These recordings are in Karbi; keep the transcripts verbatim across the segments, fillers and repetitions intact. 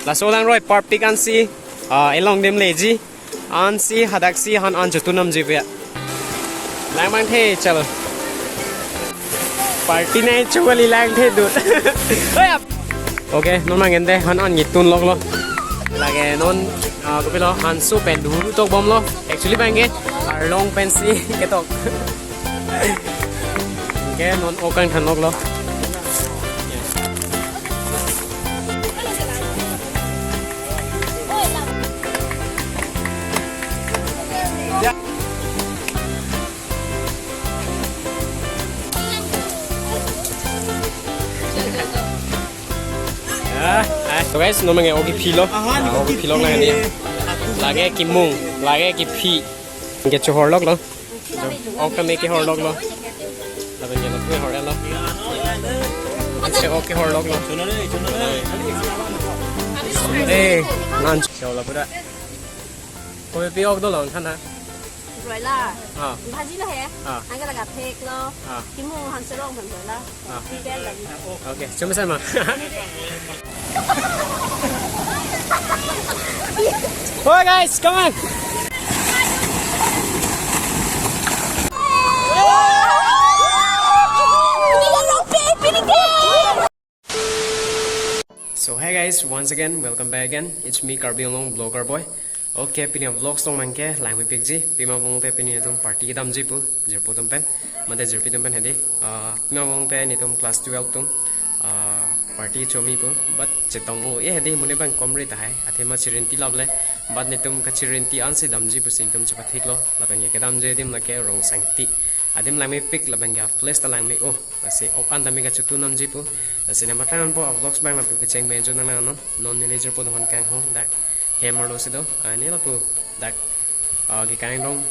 Laso langroi parpik ansi, ah, elong dem leji. Ansi hadaksi han an chotu namji pia. Lang mangthe chalo. Party nai chukali langthe dut. Hoya. Okay, non mangente han an nitun loklo. Lake non, ah, kopilo hanso pen duru tok bomlo. Actually bangke arlong pensi ketok. Okay, non ok kangthan loklo. Ah, ah. So guys, non mangke ok kiphi lo. Ah, ok kiphi lo nang dia. Lake kimung, lake kiphi. Ke chohor loklo. Ok tame kehor loklo. Lapen ke lok kehor lo. Ansi ok kehor loklo. Eh, ngan. Siau la pura. Kopi ok dolo than ha. Broiler. Ah. Bhaji lo he. Ah. Anke laga phek lo. Ah. Kimung hanserong pen broiler. Ah. Chicken lagi. Okay, cuma sama. Hoy guys, come on. So hi guys, once again, welcome back again. It's me, Karbi Anglong vlogger boy. Okay, pini vlogs tong mangke langmepikji. Pima bong te pini atum party kedamji pu, jirpo atum pen. Mate jirpi atum pen hedi. Ah, pima bong te netum class twelve atum, ah, party chomi pu. But chetong o, eh, hedi mune bang komre tahai. Athema chirinti lable. But netum kachirinti ansi damji pusi netum chepathiklo. Lapen ke kedamji adim lake Rongsangti. Adim langmepik lapen ke place ta langme o. Lasi ok an tame kachotu namji pu. Lasi nangpaklang nangpo vlogs bang lapu kecheng me jo nang nang non. Non neli jirpo atum aphan kanghong dak hem arlo si do. Ah, ne lapu dak, ah, Kekang Dong,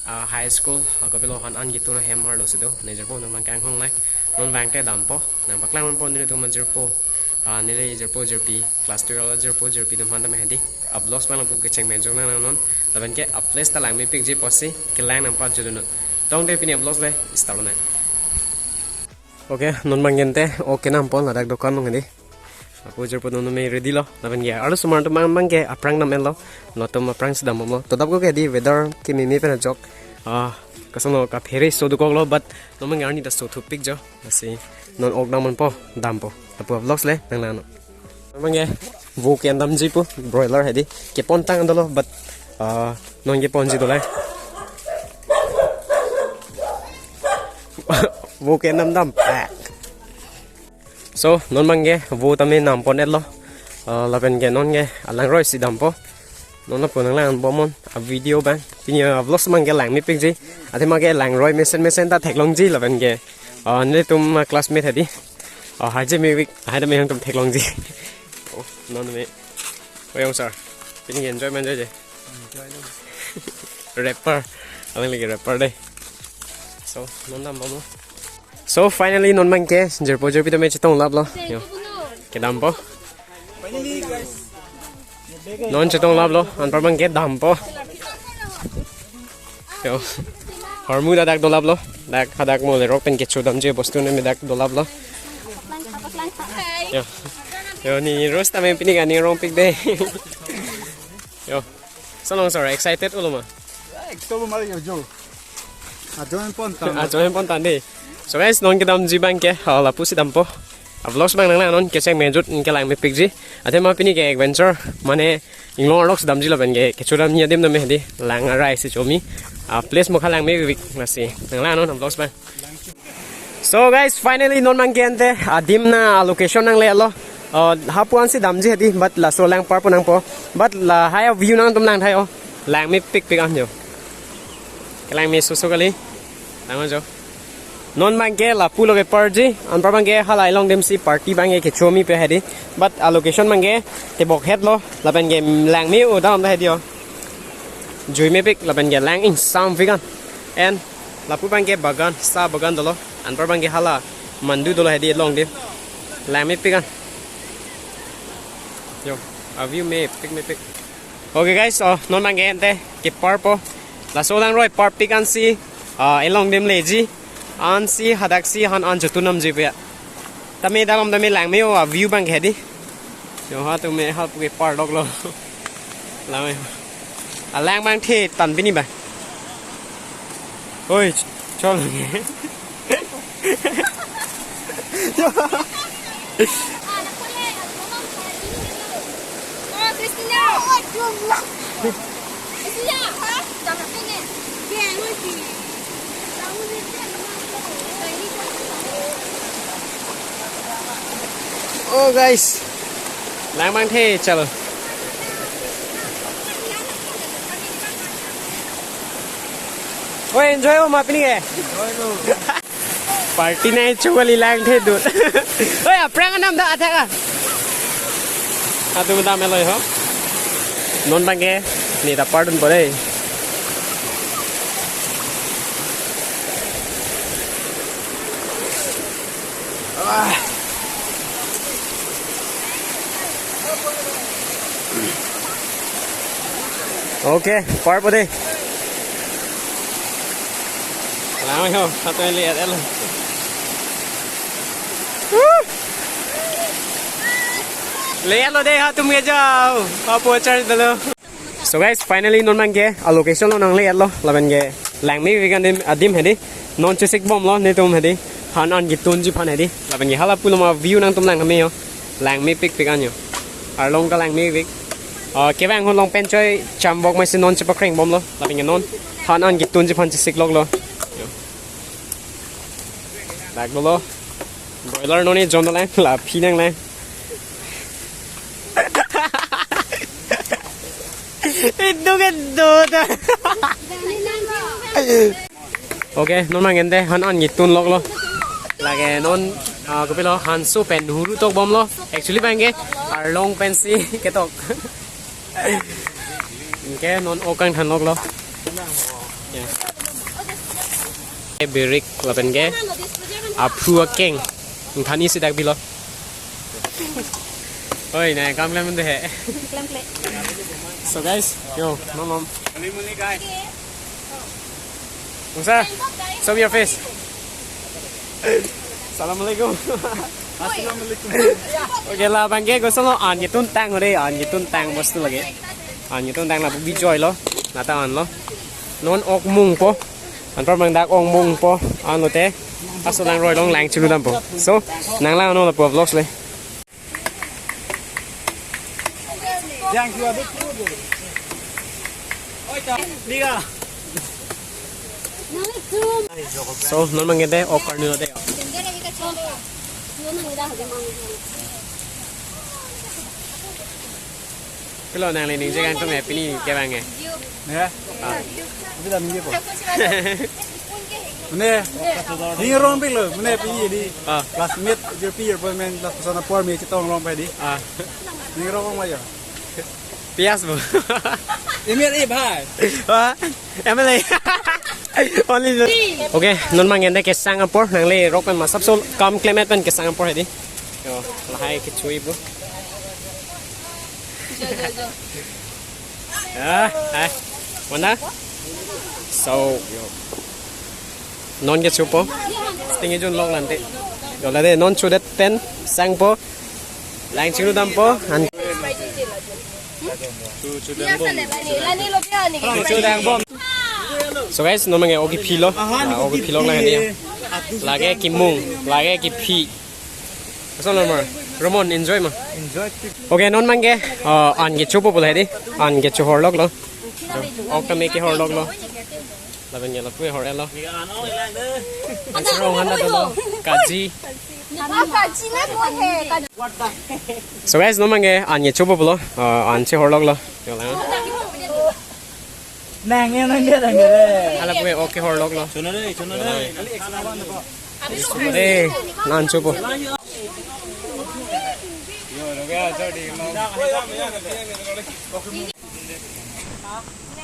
ah, High School, ah, kopilo han an ketun ahem arlo si do. Ne jirpo atum aphan kanghong nang. Non bang te dampo. Nangpaklang nangpo nelitum ajirpo. Ah, neli jirpo jirpi, class twelve jirpo jirpi atum aphan tame hedi. Vlogs bang lapu kecheng me jo nang nang non. Lapen ke place ta langmepikji pusi kelang nangpajudunnon. Tong te pini vlogs le start nang. Okay, non bang gente, ok kenampo ladak dokan along hedi. Lapu jirpo non me ready lo, lapen ke arlosomar atum bang bangke aphrang dam-et lo, latum aphrangsi dam bomlo. Todap ko ke hedi weather ke mimi pen ajok. Ah, kosonlo kaphere so dokoklo, but non bang arni ta so thupik jo. Lasi non ok dam bompo, dampo. Lapu vlogs le nang nang non. Bangke vo ke-en damji pu, broiler hedi. Kepon tang dolo, but, ah, non keponji dolo. Vo ke-en dam dam. Ah. So, non bangke vo tame nampon-et lo. Ah, lapen ke non ke alangroi si dampo. Non lapu nanglang bomnon a video bang. Pini a vlogs bangke langmepikji. Athema ke langroi mesen mesen ta theklongji lapen ke. Ah, nelitum, ah, classmate hedi. Ah, haje me week, haje me hang tum theklongji. Oh, non me. Oyong sir. Pini enjoy enjoy je. Rapper. Alang lagi rapper deh. So, non dam bomlo. So, finally, non bangke jirpo jirpi tame chetong laplo. Yo. Kedampo. Non chetong laplo, anpar bangke dampo. Yo. Hormu dak dak dolaplo. Dak hadak mo le rok pen kecho damji bostu ne me dak dolaplo. Yo. Yo, ne roast tame pini kani rongpik deh. Yo. Sonong sir, excited ulo ma? Ekdom mari jo. Ajoin pon tan. Ajoin pon tan deh. So guys, non kedamji bangke, ah, lapusi dampo. A vlogs bang nanglang non kecheng me jut ke langmepikji. Athema pini ke adventure, mane inglong arloksi damji lapen ke kecho damji adim tame hedi lang arai si chomi. Ah, place mokha langmepik lasi. Nanglang non a vlogs bang. So guys, finally non bangke ante adim na location nanglelo. Ah, hapu ansi damji hedi, but laso lang par po nangpo. But lahai view nangtum langtha ho. Langmepikpik an jo. Kelangme soso kali. Nang jo. Non bangke lapu lo keparji, anpar bangke hala elong demsi party bangke kechomi pe hedi. But a location bangke tebok het lo, lapen ke langme o dam ta hedi ho. Juimepik lapen ke lang ingsampik an. And lapu bangke bagan, sa bagan dolo. Anpar bangke hala mandu dolo hedi elong dem. Langmepik an. Yo, a view mepik mepik. Okay guys, oh, non bangke ante kepar po. Laso langroi parpik ansi, ah, elong dem leji. Ansi hadaksi han an chotu namji pia. Tame dalom tame langme o a view bangke hedi. Yo, ha tum me hal puke parlok lo. Lame. Alang bang the tan pini ba. Oi, ch-, chol. Yo. Oh guys, lang bang the chalo. Oi, enjoy ho ma pini ke. Party nai chukali lang the dut. Oi, aphrang anam do athak a. Atu mata meloi ho. Non bang ke, ne ta pardon pore. Ah. Okay, par pore. Lang ho, satu yang lihat lo. Lihat lo deh, ha tum ke jao. Apa charge dulu? So guys, finally non bang ke a location lo nangle-et lo, lapen ke langmepik adim, adim hedi. Non chesik bomlo netum hedi. Han an ketunji aphan hedi. Lapen ke hala pulo ma view nangtum lang kame ho. Langmepikpik an ho. Arlong ta langmepik. Ah, kevang ho along pen choi chambok mai si non chepakreng bomlo. Lapen ke non han an ketunji aphan chesik loklo. Yo. Dak dolo. Broiler noni jom dolang, la phi nanglang. Idu ke do ta. Okay, non bang ke ante han an ketun loklo. Lake non, ah, kopilo hanso pen huru tok bomlo. Actually bang ke arlong pensi ketok. Anke non ok kangthan loklo. Ya. Eh, birik lapen ke aphu akeng. Thani si dak bilo. Oi, na kam klem de he. Klem klem. So guys, yo, mom, mom. Mungsa, show me your face. Assalamualaikum. Assalamualaikum. Okay, la bang ke kosonlo, an ketun tang ho dei, an ketun tang bostu lake. An ketun tang la bu bijoi lo, nata anlo. Non ok mungpo. Anpar bang dak ok mungpo, anlote. Aso langroi along lang chulu dampo. So, nanglang anlo lapu vlogs le. So, non bang ke ante ok karni lo dei. Pilo nangli ningje kangtung ke pini kevang ke? Ya. Ah. Pilo ningje po. Mane, ning rong pilo, mane pini di. Ah. Classmate, your peer, boy, man, class sana por mi chetong rong pe di. Ah. Ning rong ma ya. Pias bo. Emir e bhai. Wah, M L A. Only the. Okay, non bang ke ante kesang apor, nangle rok pen ma sapso kam klem-et pen kesang apor hedi. Yo, lahai kechui bo. Ah, ah. Mana? So, yo. Non kechopo. Sting ejun lok lante. Yo, lade non chodet pen sangpo. Lang chinglu dampo. An. So guys, non bang ke ok kephi lo. Ah, ok kephi lo lang dia. Lake kemung, lake kephi. Asal normal. Ramon, enjoy ma. Enjoy. Okay, non bang ke, uh, an kechopo pulo hedi. An kecho horlok lo. Ok ta me kehorlok lo. Lapen ke lapu hor-et lo. An serong han ta dolo. Kaji. So guys, non bang ke an kechopo pulo. Uh, an che horlok lo. Yo lang. Nang yang nang dia nang dia. Ala pu ok kehorlok lo. Chuna dei, chuna dei. Eh, non chopo.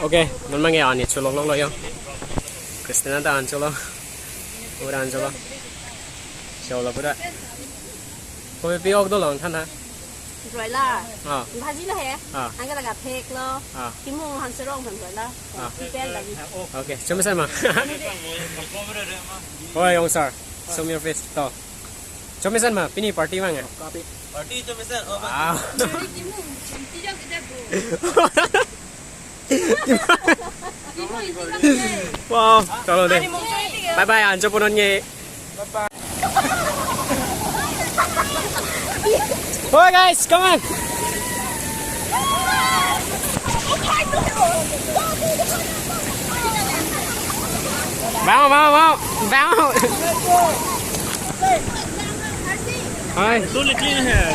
Okay, non bang ke an kecho loklok lo yo. Christina ta an cholo. Ura an cholo. Cholo pura. Kopi pi ok dolo than ha. Broiler. Ah. Bhaji lo he. Ah. Anke laga phek lo. Ah. Kemung han serong han broiler. Ah. Pen lagi. Okay, chumi san ma. Oi, ong sar. Show me your face. To. Chomesen ma, pini party vang ya? Party chomesen, oh, wow. Wow, chalo de. Bye bye, ancho punon ye. Bye bye. Oi guys, come on. Vang, vang, vang, vang. Hai. Totally clean here.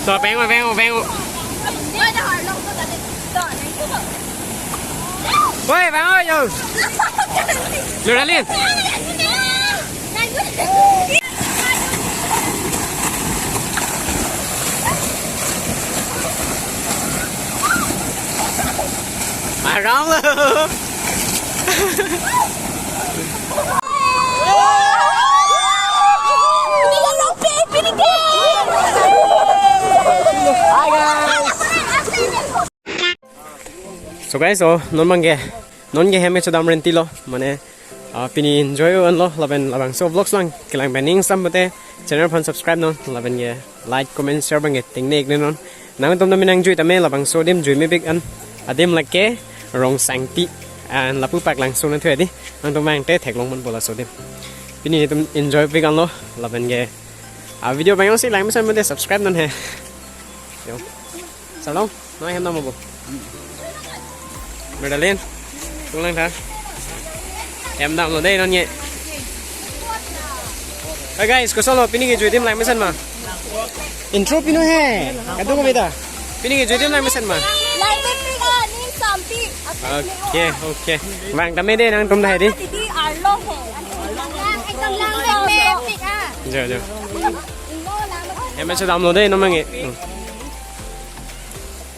So, vang, vang, vang. Oi, vang, oi, yo. Luralin. Aram lo. Hi guys. So guys, oh, non abangke, non ke hem ke chodam renti lo, mane, ah, pini enjoy-o anlo, lapen labangso vlogs lang kelang pen ning sam pute channel aphan subscribe non, lapen ke like, comment, share abangke tengne iknon. Nangtum ta me nangjui tame, labangso adim juimepik an, adim lake Rongsangpi, an lapu Paklangso nangthu edi, nangtum abang te theklong man bola so adim. Pini itum enjoy pik anlo, lapen ke, ah, video abang si langmesen pute subscribe non he. Yo. Salong, noi hem dam bo. Berdalin. Tunglang tha. Hem damlo dei non ye. Hey guys, koson lo pini kejui adim langmesen ma? Intro pino he. Kadung ko beta. Pini kejui adim langmesen ma? Langmepik, ah, ning sampi. Okay, okay. Vang tame dei nangtum dei di. Didi arlo he. Ekdom langmepik, ah. Jo, jo. Hem si damlo dei non abangke. Hmm.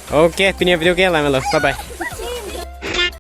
Okay, pini video ke lang lo. Bye bye.